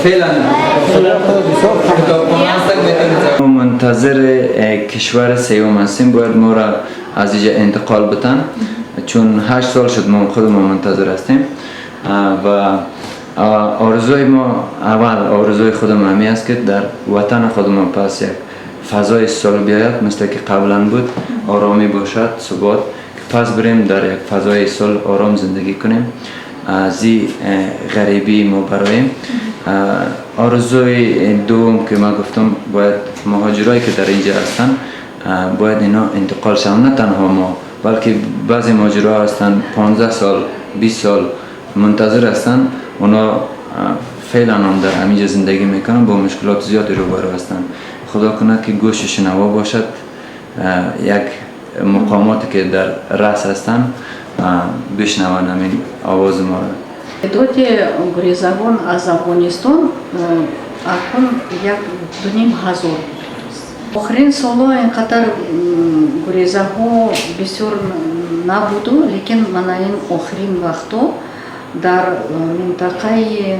Феълан китобхона ҳаст, метавонед. ما منتظر کشور سوم هستیم. باید ما را از اینجا انتقال بدن، چون 8 سال شد ما خود ما منتظر هستیم و آرزوی ما، اول آرزوی خودم همی است که در وطن خودمان پس یک فضای صلح بیاید، مثل که قبلا بود، آرامی باشد، ثبات، که پس بریم در یک فضای صلح آرام زندگی کنیم، از این غریبی ما برایم. آرزوی دوم که ما گفتم، باید مهاجرایی که در اینجا هستن باید اینا انتقال شوند. نه تنها ما، بلکه بعضی مهاجرها هستن 15 سال، 20 سال منتظر هستن. اونا فعلا هم در همینجا زندگی میکنن، با مشکلات زیادی روبرو هستن. خدا کنه که گوش شنوا باشد، یک مقاماتی که در رأس هستن بشنون همین آواز ما را. Теъдоди гурезагон аз Афғонистон акнун 1,5 ҳазор. Охирин солҳо ин қадар гурезаҳо бисёр набуду, лекин мана ин охирин вақтҳо дар минтақаи,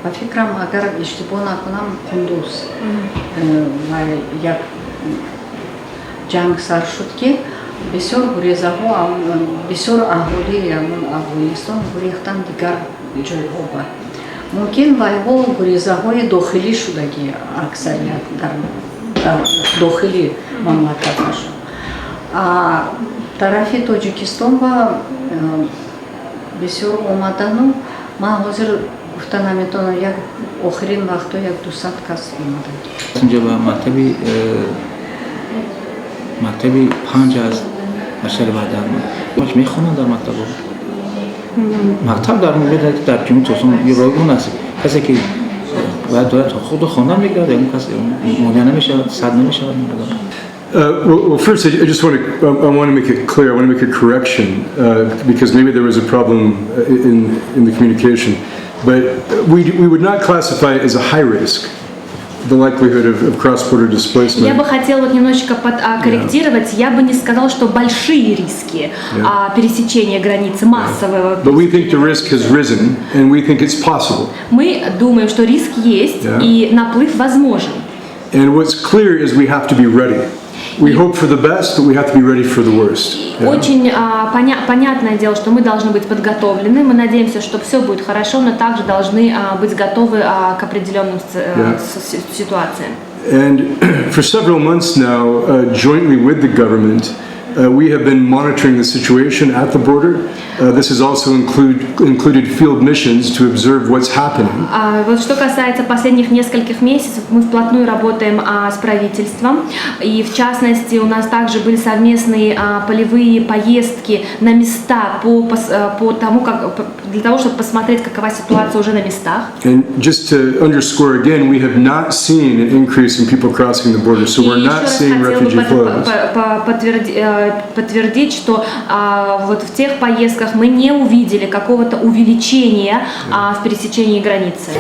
ба фикрам, агар иштибоҳ накунам, Қундуз ва як ҷанг сар шуд, ки бисёр гурезаҳо, бисёр аҳолии ҳамон Афғонистон гурехтанд дигар ҷойҳо ба. Мумкин, вайҳо гурезаҳои дохилӣ шудагӣ, аксарият дар дохили мамлакаташон. А тарафи Тоҷикистон ба бисёр омадану ман ҳозир гуфта наметавонам, як охирин вақтҳо як 200 кас омада. Инҷа ба мактаби панҷ аст дар шаҳри Ваҳдат. Мехонанд дар мактабҳо. Мактаб дар медонед, дар ҷумҳури Тоҷикистон ройгон аст. Касе ки бояд дорад, худу хондан мегирад, ягон кас монеа намешавад, сад намешавад. Well, first, I just want to I want to make it clear. I want to make a correction because maybe there was a problem in the communication. But we would not classify it as a high risk, the likelihood of cross-border displacement. Я бы хотела вот немножечко корректировать. Я бы не сказала, что большие риски пересечения границы массового. But we think the risk has risen, and we think it's possible. Мы думаем, что риск есть и наплыв возможен. And what's clear is we have to be ready. We hope for the best, but we have to be ready for the worst. Yeah. Очень понятное дело, что мы должны быть подготовлены. Мы надеемся, что все будет хорошо, но также должны быть готовы к определенным ситуациям. And for several months now, jointly with the government, we have been monitoring the situation at the border. This has also included field missions to observe what's happening. Вот что касается последних нескольких месяцев, мы вплотную работаем с правительством. И, в частности, у нас также были совместные полевые поездки на места по тому, как, для того, чтобы посмотреть, какова ситуация уже на местах. And just to underscore again, we have not seen an increase in people crossing the border, so we're И еще not раз seeing хотела бы refugee flows. подтвердить, что вот в тех поездках мы не увидели какого-то увеличения в пересечении границы.